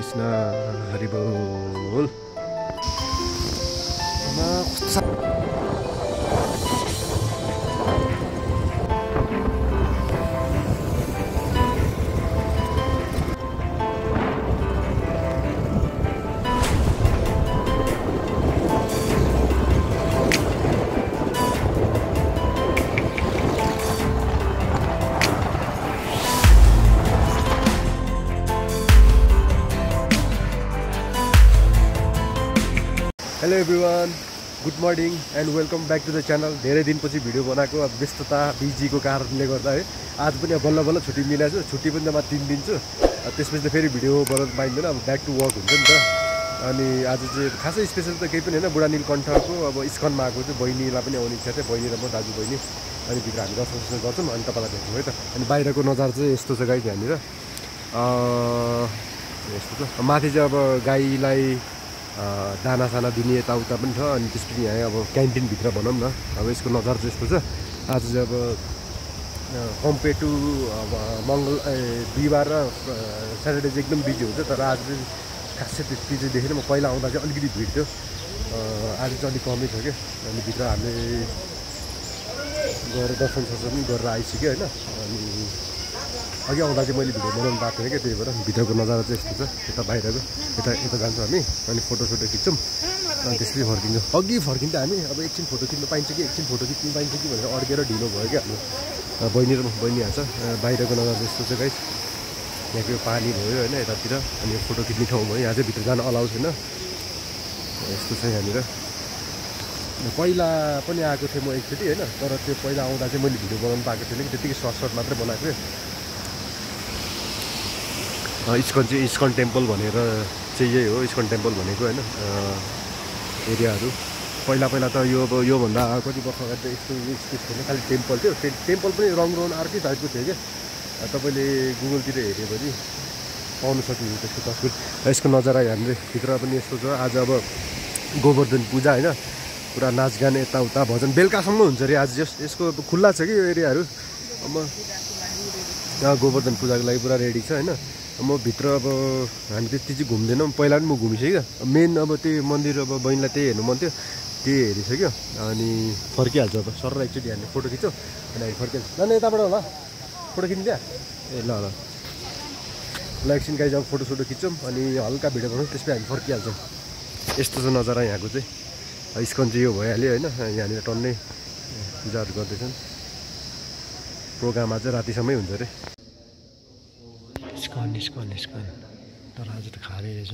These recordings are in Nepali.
कृष्ण हरि बोल। Hello everyone, good morning and welcome back to the channel. धेरै दिनपछि भिडियो बनाएको, अब व्यस्तता बिजीको कारणले गर्दा है। आज पनि अब बल्ल बल्ल छुट्टी मिलाएको छु। छुट्टी पनि त म 3 दिन छु। त्यसपछि त फेरि भिडियो बनाउनु पाइँदैन, अब ब्याक टु वर्क हुन्छ नि त। अनि आज चाहिँ खासै स्पेसल त केही पनि होइन, बुढा नीलकण्ठको अब इस्कनमा आएको चाहिँ बहिनीलाई पनि आउने इच्छा थियो। बहिनी र म दाजु बहिनी अनि भित्र हामी दर्शन गर्छौँ अनि तपाईँलाई भेट्छौँ है त। अनि बाहिरको नजारा चाहिँ यस्तो छ गाई, यहाँनिर यस्तो छ। माथि चाहिँ अब गाईलाई दानासाना दिने यताउता पनि छ। अनि त्यसपछि यहाँ अब क्यान्टिनभित्र भनौँ न, अब यसको नजर चाहिँ यस्तो छ। आज चाहिँ अब कम्पेयर टु अब बिहिबार र स्याटरडे चाहिँ एकदम बिजी हुन्छ। तर आज चाहिँ खासै त्यति चाहिँ देखेन। म पहिला आउँदा चाहिँ अलिकति भिड थियो, आज चाहिँ अलिक कमै थियो क्या। अनि भित्र हामीले गएर दर्शन सर्शन पनि गरेर आइसक्यो होइन। अनि अघि आउँदा चाहिँ मैले भिडियो बनाउनु पाएको थिएँ क्या, त्यही भएर भित्रको नजारा चाहिँ यस्तो छ। यता बाहिरको यता जान्छौँ हामी अनि फोटोसोटो खिच्छौँ अनि त्यसपछि फर्किन्छौँ। अघि फर्किँदा हामी अब एकछिन फोटो खिच्नु पाइन्छ कि भनेर अड्केर ढिलो भयो क्या हाम्रो। बहिनी र बहिनी हाल्छ। बाहिरको नजारा यस्तो छ गाइस। यहाँको पानी भयो होइन यतातिर। अनि फोटो खिच्ने ठाउँ भयो। यहाँ चाहिँ भित्र जान अलाउ छैन, यस्तो छ यहाँनिर। पहिला पनि आएको थिएँ म एकचोटि होइन, तर त्यो पहिला आउँदा चाहिँ मैले भिडियो बनाउनु पाएको थिएन कि, त्यतिकै सर्ट मात्रै बनाएको थिएँ। इस्कन टेम्पल भनेर चाहिँ यही हो, इस्कन टेम्पल भनेको होइन एरियाहरू। पहिला त यो अब योभन्दा कति वर्ष अगाडि त यस्तो स्पेस थिएन, खालि टेम्पल थियो। टेम्पल पनि रङ अर्कै टाइपको थियो क्या। तपाईँले गुगलतिर हेऱ्यो भने पाउनु सक्नुहुन्छ त्यसको तस्बिर। यसको नजारा यहाँनिर भित्र पनि यस्तो छ। आज अब गोवर्धन पूजा होइन, पुरा नाचगान यताउता भजन बेलुकासम्म हुन्छ अरे आज। यसको खुल्ला छ कि यो एरियाहरू। अब गोवर्धन पूजाको लागि पुरा रेडी छ होइन। म भित्र अब हामी त्यति चाहिँ घुम्दैनौँ। पहिला पनि म घुमिसक्यो। मेन अब त्यही मन्दिर अब बहिनीलाई त्यही हेर्नु मन थियो, त्यही हेरिसक्यो। अनि फर्किहाल्छ अब सर एकचोटि हामीले फोटो खिच्छौँ अनि हामी फर्किहाल्छ। जाने यताबाट होला फोटो खिच्नु त्यहाँ ए ल एकछिन गाइज अब फोटोसोटो खिच्छौँ अनि हल्का भिडियो बनाउँछौँ, त्यसपछि हामी फर्किहाल्छौँ। यस्तो छ नजारा यहाँको चाहिँ। इस्कन चाहिँ यो भइहाल्यो होइन। यहाँनिर टन्नै पूजाहरू गर्दैछन्। प्रोग्राम आज रातिसम्मै हुन्छ अरे। इस्कन तर आज त खाली रहेछ।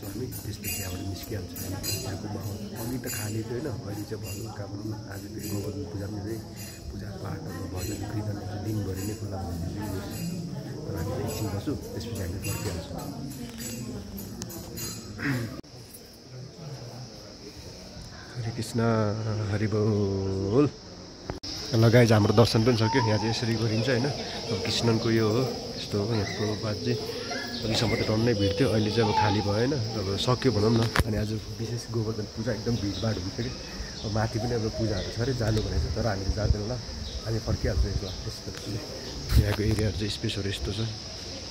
हामी त्यसपछि यहाँबाट निस्किहाल्छ। यहाँको माहौल अघि त खाली थियो होइन, अहिले चाहिँ हल्का भनौँ न। आज फेरि गोवर्धन पूजा पनि चाहिँ पूजापाठहरू भजन कीर्तनहरू दिनभरि नै खुल्ला हुन्छ। तर हामी एकछिन बस्छौँ, त्यसपछि हामी फर्किहाल्छौँ। हरे कृष्ण हरि बोल। लगाइ चाहिँ हाम्रो दर्शन पनि सक्यो। यहाँ चाहिँ यसरी गरिन्छ होइन। अब कृष्णनको यो हो, यस्तो हो यहाँको बात चाहिँ। अघिसम्म त टन्नै भिड थियो, अहिले चाहिँ अब खाली भयो होइन। अब सक्यो भनौँ न। अनि आज विशेष गोवर्धन पूजा एकदम भिडभाड हुन्छ कि। अब माथि पनि अब पूजाहरू छ अरे, जानु भनेको छ। तर हामीले जाँदैन होला, हामी फर्किहाल्छौँ यसो। त्यसपछि यहाँको एरियाहरू चाहिँ स्पेसहरू यस्तो छ,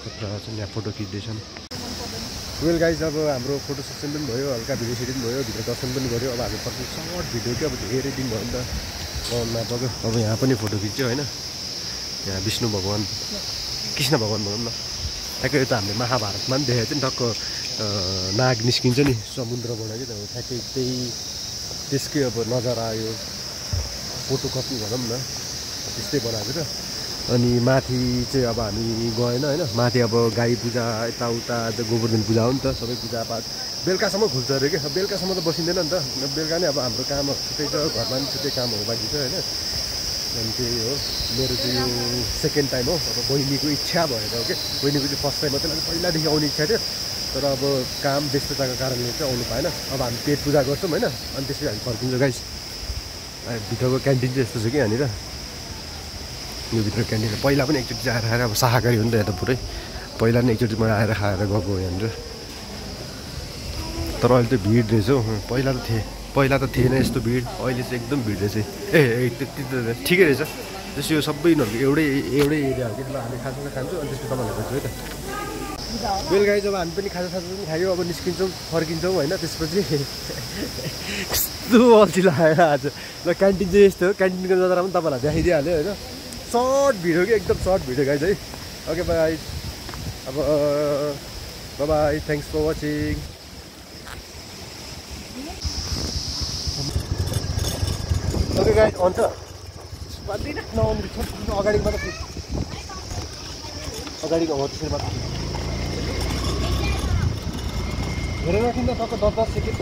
कत्रा छन्। यहाँ फोटो खिच्दैछन्। वेल गाइज अब हाम्रो फोटो सेसन पनि भयो, हल्का भिडियो सेटिङ भयो, भित्र दर्शन पनि गऱ्यो। अब हामी फर्किन्छ सर्ट भिडियो क्या। अब धेरै दिन भयो नि त पवनमा पग्यो। अब यहाँ पनि फोटो खिच्यो होइन। यहाँ विष्णु भगवान् कृष्ण भगवान् भनौँ न। ठ्याक्कै यो त हामीले महाभारतमा पनि देखेको थियो नि, टक्क नाग निस्किन्छ नि समुद्रबाट कि। ठ्याक्कै त्यही त्यसकै अब नजारा आयो, फोटो कपी भनौँ न, त्यस्तै बनाएको छ। अनि माथि चाहिँ अब हामी गएन होइन, माथि अब गाई पूजा यताउता गोवर्धन पूजा हो नि त, सबै पूजापाठ बेलुकासम्म खुल्छ अरे क्या। बेलुकासम्म त बसिँदैन नि त, बेलुका नै अब हाम्रो कामहरू छुट्टै छ, घरमा पनि छुट्टै कामहरू बाँकी छ होइन। अनि त्यही हो, मेरो चाहिँ यो सेकेन्ड टाइम हो। अब बहिनीको इच्छा भएर हो कि, बहिनीको चाहिँ फर्स्ट टाइम हो, त्यसलाई पहिलादेखि आउने इच्छा थियो, तर अब काम व्यस्तताको कारणले चाहिँ आउनु पाएन। अब हामी पेट पूजा गर्छौँ होइन, अनि त्यसपछि हामी फर्किन्छौँ गाइस। भित्रको क्यान्टिन चाहिँ यस्तो छ कि यहाँनिर, यो भित्र क्यान्टिन पहिला पनि एकचोटि आएर खाएर, अब शाकाहारी हो नि त यहाँ त पुरै, पहिला पनि एकचोटि म आएर खाएर गएको हो यहाँनिर। तर अहिले त भिड रहेछ हौ, पहिला त थिएन यस्तो भिड, अहिले चाहिँ एकदम भिड रहेछ। त्यति त ठिकै रहेछ, जस्तो यो सबै यिनीहरूको एउटै एरिया हो कि। ल हामी खाजा खान्छौँ अनि त्यसपछि तपाईँलाई भेट्छु है त। बेलुका जब हामी पनि खाजा पनि खायो, अब निस्किन्छौँ फर्किन्छौँ होइन। त्यसपछि कस्तो अल्छी लगाएर आज। ल क्यान्टिन चाहिँ यस्तो हो, क्यान्टिनको नजारा पनि तपाईँलाई देखाइदिइहाल्यो होइन। सर्ट भिडियो कि एकदम सर्ट भिडियो गाइज है। ओके बाई, अब bye, thanks for watching. Okay guys अन्त अगाडिको मात्रै अगाडिको हो, त्यसरी मात्रै हेरेर किन त टक्क 10 सेकेन्ड